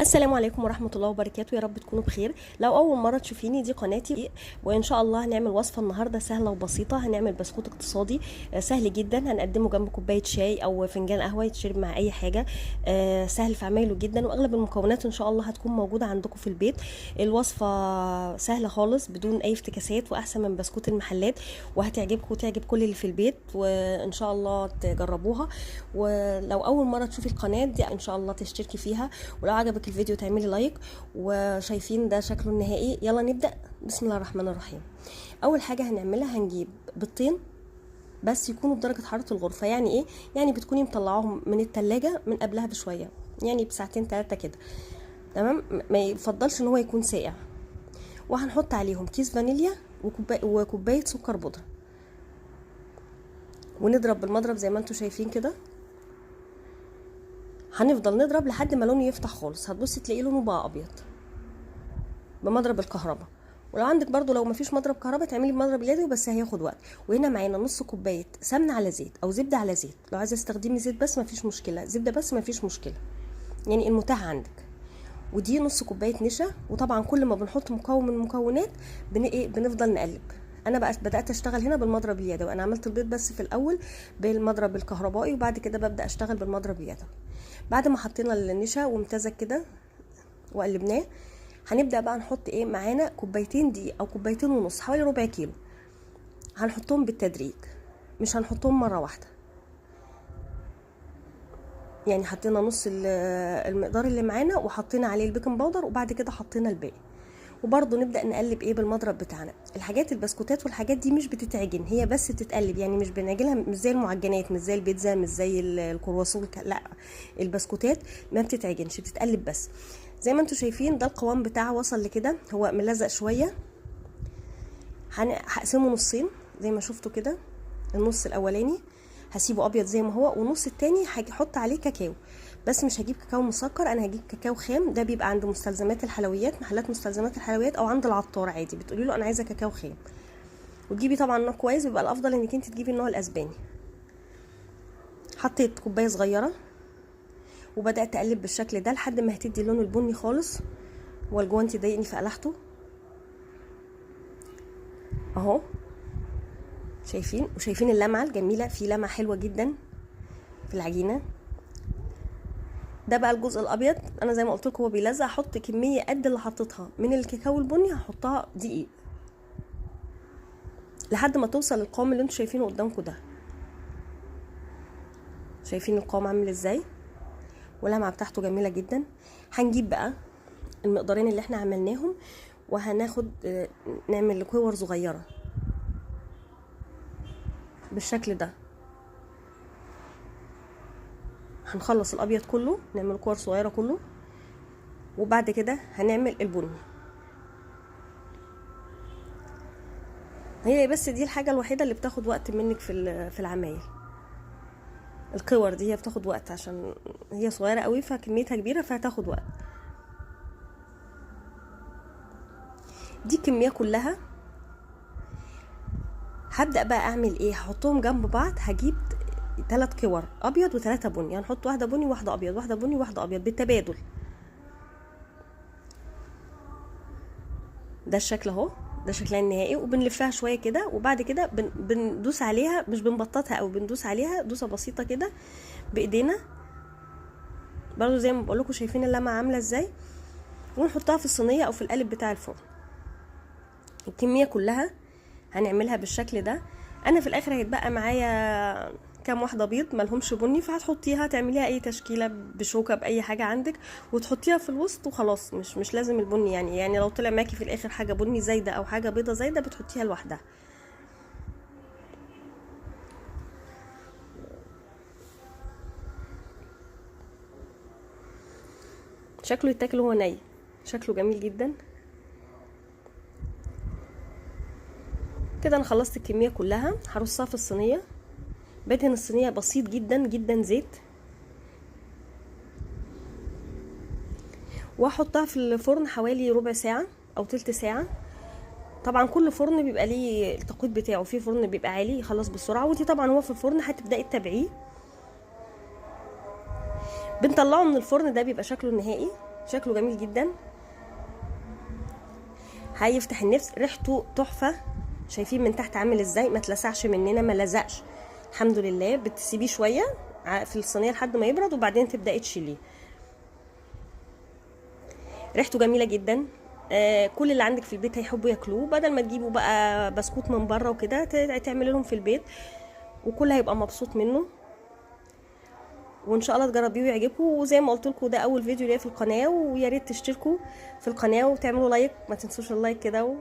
السلام عليكم ورحمة الله وبركاته. يا رب تكونوا بخير. لو أول مرة تشوفيني دي قناتي، وإن شاء الله هنعمل وصفة النهاردة سهلة وبسيطة. هنعمل بسكوت اقتصادي سهل جدا، هنقدمه جنب كوباية شاي أو فنجان قهوة، يتشرب مع أي حاجة. سهل في عمايله جدا، وأغلب المكونات إن شاء الله هتكون موجودة عندكم في البيت. الوصفة سهلة خالص بدون أي افتكاسات، وأحسن من بسكوت المحلات، وهتعجبكم وتعجب كل اللي في البيت، وإن شاء الله تجربوها. ولو أول مرة تشوفي القناة دي إن شاء الله تشتركي فيها، ولو عجبك الفيديو تعملي like. وشايفين ده شكله النهائي. يلا نبدأ. بسم الله الرحمن الرحيم. اول حاجة هنعملها هنجيب بيضتين بس يكونوا بدرجة حرارة الغرفة. يعني ايه؟ يعني بتكوني مطلعاهم من التلاجة من قبلها بشوية، يعني بساعتين 3 كده، تمام. ما يفضلش ان هو يكون ساقع. وهنحط عليهم كيس فانيليا وكوباية سكر بودرة، ونضرب بالمضرب زي ما انتم شايفين كده. هنفضل نضرب لحد ما لونه يفتح خالص، هتبصي تلاقيه لونه بقى ابيض بمضرب الكهرباء. ولو عندك برضو لو مفيش مضرب كهرباء تعملي بمضرب اليدوي، بس هياخد وقت. وهنا معانا نص كوباية سمنه على زيت او زبدة على زيت. لو عايزه تستخدمي زيت بس مفيش مشكلة، زبدة بس مفيش مشكلة، يعني المتاح عندك. ودي نص كوباية نشا. وطبعا كل ما بنحط مكون من المكونات بنفضل نقلب. انا بقى بدات اشتغل هنا بالمضرب اليدوي. انا عملت البيض بس في الاول بالمضرب الكهربائي، وبعد كده ببدا اشتغل بالمضرب اليدوي. بعد ما حطينا النشا وامتزج كده وقلبناه، هنبدا بقى نحط ايه معانا؟ كوبايتين دقيق او كوبايتين ونص، حوالي ربع كيلو. هنحطهم بالتدريج، مش هنحطهم مرة واحدة. يعني حطينا نص المقدار اللي معانا وحطينا عليه ال baking powder، وبعد كده حطينا الباقي. وبرضه نبدا نقلب ايه بالمضرب بتاعنا. الحاجات البسكوتات والحاجات دي مش بتتعجن، هي بس بتتقلب، يعني مش بنعجنها، مش زي المعجنات، مش زي البيتزا، مش زي الكرواسون، لا البسكوتات ما بتتعجنش، بتتقلب بس. زي ما انتم شايفين ده القوام بتاعه وصل لكده، هو ملزق شوية. هقسمه نصين زي ما شفتوا كده. النص الاولاني هسيبه ابيض زي ما هو، والنص التاني هحط عليه كاكاو، بس مش هجيب كاكاو مسكر، انا هجيب كاكاو خام. ده بيبقى عند مستلزمات الحلويات، محلات مستلزمات الحلويات، او عند العطار عادي، بتقولي له انا عايزه كاكاو خام. وتجيبي طبعا نوع كويس، بيبقى الافضل انك انت تجيبي النوع الاسباني. حطيت كوباية صغيرة وبدات اقلب بالشكل ده لحد ما هتدي اللون البني خالص. والجوانتي ضايقني فقلحته اهو. شايفين؟ وشايفين اللمعة الجميلة، في لمعة حلوة جدا في العجينة. ده بقى الجزء الابيض. انا زي ما قلت لكم هو بيلزق، هحط كمية قد اللي حطيتها من الكاكاو البني، هحطها دقيق لحد ما توصل للقوام اللي انتوا شايفينه قدامكم ده. شايفين القوام عامل ازاي؟ واللمعه بتاعته جميلة جدا. هنجيب بقى المقدارين اللي احنا عملناهم، وهناخد نعمل كور صغيرة بالشكل ده. هنخلص الابيض كله، نعمل كور صغيرة كله، وبعد كده هنعمل البني. هي بس دي الحاجة الوحيدة اللي بتاخد وقت منك في العمايل. الكور دي هي بتاخد وقت عشان هي صغيرة قوي، فكميتها كبيرة فهتاخد وقت. دي الكمية كلها. هبدا بقى اعمل ايه؟ هحطهم جنب بعض. هجيب 3 كور ابيض و3 بني، يعني هنحط واحدة بني وواحدة ابيض، واحدة بني وواحدة ابيض بالتبادل. ده الشكل اهو، ده شكلها النهائي. وبنلفها شوية كده، وبعد كده بندوس عليها، مش بنبططها او بندوس عليها دوسة بسيطة كده بايدينا، برضو زي ما بقول لكم. شايفين اللمعة عامله ازاي؟ ونحطها في الصينية او في القالب بتاع الفرن. الكمية كلها هنعملها بالشكل ده. انا في الاخر هيتبقى معايا كام واحدة بيض مالهمش بني، فهتحطيها تعمليها اي تشكيله بشوكة باي حاجة عندك، وتحطيها في الوسط وخلاص. مش لازم البني، يعني لو طلع معاكي في الاخر حاجة بني زايدة او حاجة بيضة زايدة بتحطيها لوحدها. شكله يتاكل وهو ني، شكله جميل جدا كده. انا خلصت الكمية كلها، هرصها في الصينية. بدهن الصينية بسيط جدا جدا زيت، واحطها في الفرن حوالي ربع ساعة او تلت ساعة. طبعا كل فرن بيبقى ليه التوقيت بتاعه، في فرن بيبقى عالي يخلص بسرعة، وانتي طبعا هو في الفرن هتبداي تتابعيه. بنطلعه من الفرن، ده بيبقى شكله النهائي. شكله جميل جدا، هيفتح النفس، ريحته تحفة. شايفين من تحت عامل ازاي؟ ما اتلسعش مننا، ما لزقش الحمد لله. بتسيبيه شوية في الصينية لحد ما يبرد، وبعدين تبداي تشيليه. ريحته جميلة جدا. كل اللي عندك في البيت هيحبوا ياكلوه، بدل ما تجيبوا بقى بسكوت من بره وكده، تعملي لهم في البيت وكل هيبقى مبسوط منه. وان شاء الله تجربيه ويعجبكم. وزي ما قلت لكم ده اول فيديو ليا في القناة، ويا ريت تشتركوا في القناة وتعملوا like، ما تنسوش ال like كده.